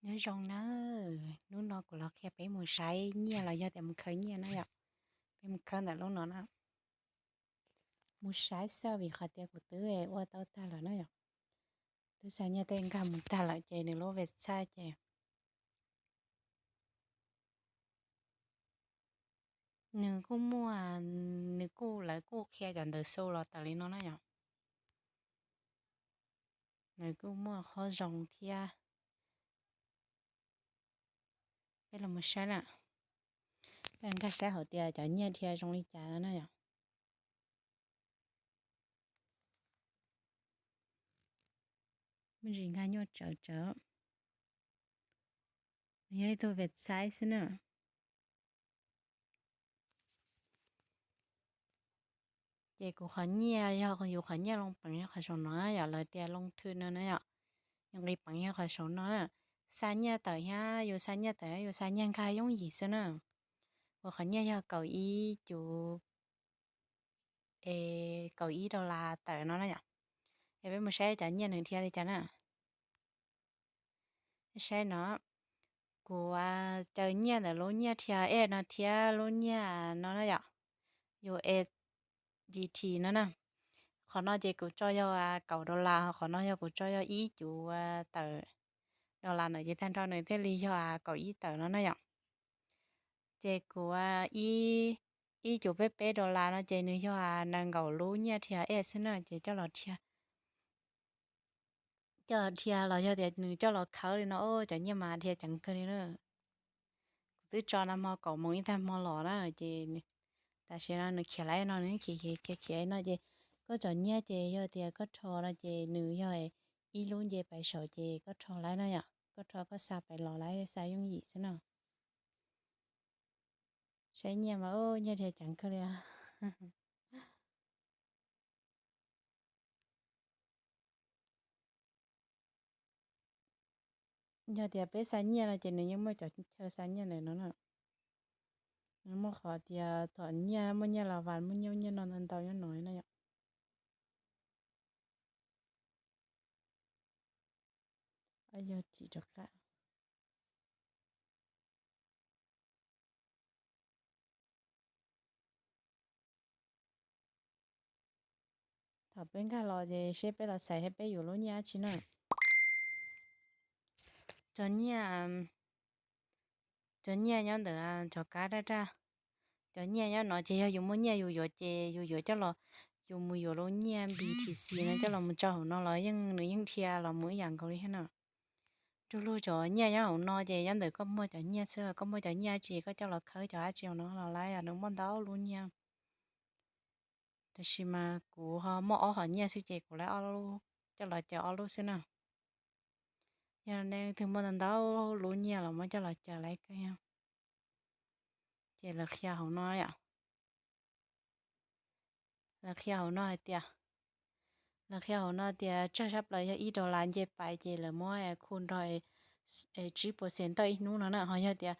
Nyob zoo na, hnub no kuv los qhia peb mus saib nyiaj los yog tias mus khaws nyiaj na yom. Peb mus khaws ntawm lub no na. Mus saib xwb vim qhov tias kuv twb ua tau tag lawm na yom. Twb xa nyiaj tej nkag mus tag lawm ces nws lub website ces nws kuj muaj, nws kuj, lawv kuj qhia cov ntawv xu los tawm li no na yom. Lawv kuj muaj qhov zoo thiab. Peb los mus saib na, peb nkag saib hauv tias cov nyiaj dhia zoo li cas no na yom. Me ntsis nkag nyuaj tsawv tsawv. Yog ib tug website xwb na. Ces kuv qhov nyiaj yog yus qhov nyiaj loo peev yog qhov saum no yom, lawv tias loo thwm no na yom. Yus nqis peev yog qhov saum no na. Xa nyiaj tawm thiab, yus xa nyiaj tawm, yus xa nyiaj nkag yooj yim xwb na. Kuv qhov nyiaj yog kaum ib cuv, kaum ib dollar tawm no na yom. Es peb mus saib cov nyiaj nws dhia li cas na. Saib no, kuv caw nyiaj ntawm lub nyiaj dhia ej no thiab lub nyiaj no na yom, U S D T no na. Qhov no ces kuv tso yog kaum dollar, qhov no yog kuv tso yog ib cuv tawm dollar na, ces tag nrho nws thiaj li yog kaum ib tawm no na yom. Ces kuv ib cuv peb peb dollar no ces nws yog nees nkaum lub nyiaj dhia ej xwb na, ces coj los dhia, coj los dhia los yog tias nws coj los khawb li no, cov nyiaj mas dhia ceev kawg li na. Kuv twb tso nag hmo kaum moos ib tag hmo los na, ces tam sim no nws khiav lawm no, nws khiav khiav khiav no ces koj cov nyiaj ces yog tias koj rho no ces nws yog ib lub nce pais saum ces koj rho lawm na yom, koj rho koj xa pais los lawm, xa yooj yim xwb no. Saib nyiaj mas nyiaj dhia ceev kawg li. Yog tias peb xa nyiaj no ces nws yeej muaj cov chaw xa nyiaj ntawm no na. Nws muaj qhov tias tom nyiaj, muaj nyiaj las vas, muaj nyiaj, nyiaj no ntau ntau nyob no na yom. Yog thim rov qab. Thaum peb nkag los ces seb peb los xaiv thiab peb yuav lub nyiaj dab tsi na. Cov nyiaj, cov nyiaj nyob ntawm cov kab daj daj. Cov nyiaj nyob no ces yog yus muaj nyiaj yus yuav ces yus yuav coj los, yus mus yuav lub nyiaj B T C no coj los mus tso hauv no los yeej, nws yeej dhia los mus ib yam nkaus li thiab no. Nrog lub cov nyiaj nyob hauv no ces nyob ntawm koj muaj cov nyiaj xwb, koj muaj cov nyiaj dab tsi koj coj los khawb cov dab tsi hauv no los lawm, nws muaj ntau lub nyiaj. Tab sis mas kuv ho muaj ob qhov nyiaj xwb ces kuv lawv ob lub coj los caw ob lub xwb na. Yog nej leej twg muaj ntau ntau lub nyiaj los muab coj los caw lawv kawg yog. Ces lawv qhia hauv no yom. Lawv qhia hauv no hais tias, lawv qhia hauv no tias tsawg sab plaws yog ib dollar nce pais ces lawv muab khu nrog tsib percent tawm ib hnub no na. Ho yog tias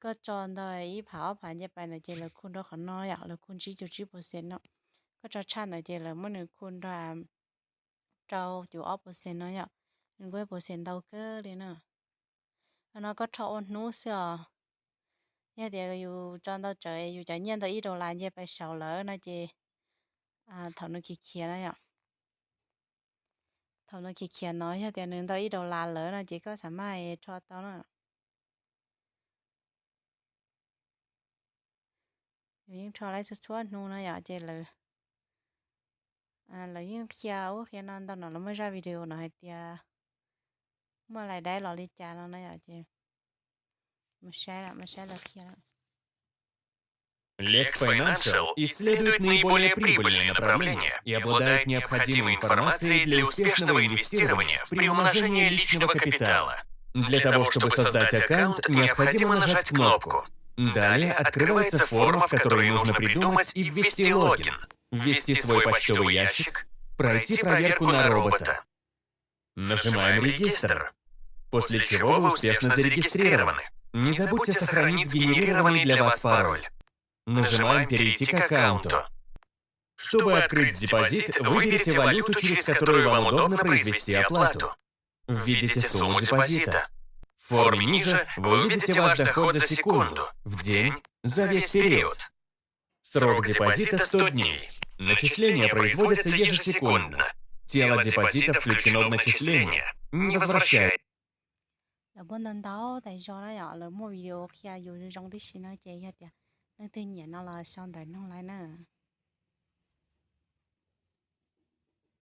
koj tso ntawm ib phav ob phav nce pais ntawd ces lawv khu nrog qhov no yom, lawv khu tsib cuv tsib percent no. Koj tso tshaj ntawd ces lawv muab nws khu nrog rau cuv ob percent no yom. Nws kuj percent ntau kawg li na. Qhov no koj rho ua hnub xwb os. Yog tias yus tso ntau tsawv, yus cov nyiaj ntau ib dollar nce pais saud lawm no ces thaum nws khiav khiav no yom, thaum nws khiav khiav no yog tias nws ntau ib dollar lawm no ces koj xav maj rho tau na. Yus yeej rho lawv txhua txhua hnub no yom, ces lawv, lawv yeej qhia ub qhia no ntau no, lawv muaj zaj video no hais tias muaj lais dab los li cas no no yom, ces mus saib, mus saib lawv qhia. Lex Financial исследует наиболее прибыльные направления и обладает необходимой информацией для успешного инвестирования в приумножение личного капитала. Для того, чтобы создать аккаунт, необходимо нажать кнопку. Далее открывается форма, в которой нужно придумать и ввести логин, ввести свой почтовый ящик, пройти проверку на робота. Нажимаем «Регистр», после чего вы успешно зарегистрированы. Не забудьте сохранить сгенерированный для вас пароль. Нажимаем «Перейти к аккаунту». Чтобы открыть депозит, выберите валюту, через которую вам удобно произвести оплату. Введите сумму депозита. В форме ниже вы увидите ваш доход за секунду, в день, за весь период. Срок депозита сто дней. Начисление производится ежесекундно. Тело депозита включено в начисление. Не возвращается. Lawv muaj ntau ntau tais zog na yom, lawv muaj video qhia yus zoo zoo tib si na ces yog tias leej twg nyiam no los sau ntawv nug laiv na.